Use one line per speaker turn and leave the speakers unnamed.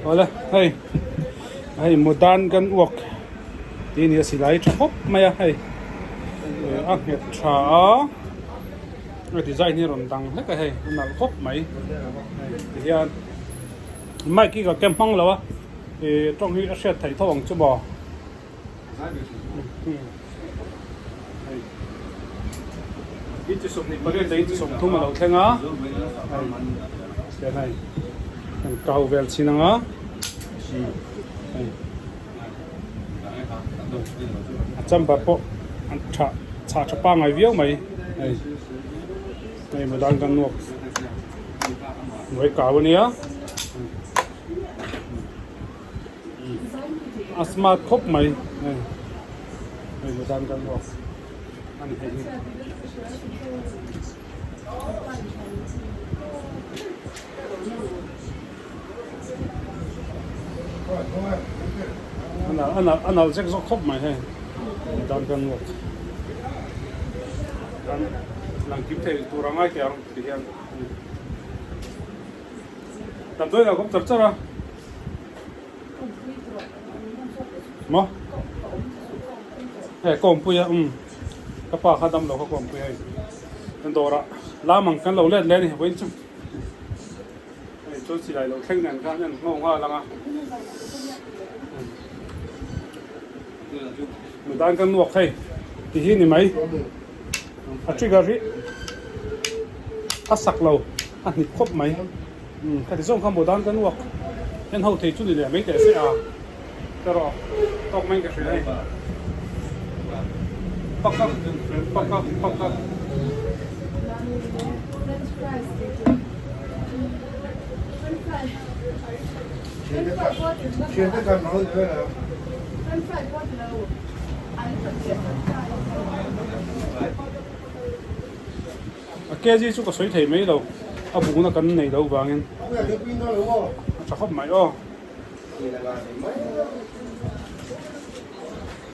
Awle hei hei modern gun work tih a ni a silai tha khawp mai a hei a nghet tha a a design hi a rawn dang hlek a hei a nalh khawp mai hei tihian mic hi ka kem hmang lo a ih tawng hi a hriat theih tho ang chu maw. Inchi 28 leh inchi 30 a lo thleng a, hei tihian hei kan kau vel chhin ang a, hei a chamber pawh an tha chhah tha pangngai viau mai hei hei madan kan nuak hnuai kau a nia. A smart khawp mai hei hei dan kan ruak a ni hei hi. A nalh a nalh zek zawk khawp mai hei dan kan ruak kan lang kim thei tur a ngai teh ang ti hian. Damdawi lah a kawm char char a. Maw? Hei ka awmpui a umm ka pa kha dam lo kha ka awmpui hei kan dawrah lam ang kan lo let leh a ni vawiin chu hei chuan silai lo thleng nen khan en nghawng nghal ang a mudan kan nuak hei ti hi ni mai a trigger hi a sak lo a hnip khawp mai. Umm ka ti zawng kha maw dan ka nuak en ho thei chu ni leh mai teh se a ka rawh tawk mai in ka hria hei pak a pak a pak a. A kg chu ka sawi thei mai lo, a bukna kan nei lo vangin a tha khawp mai aw.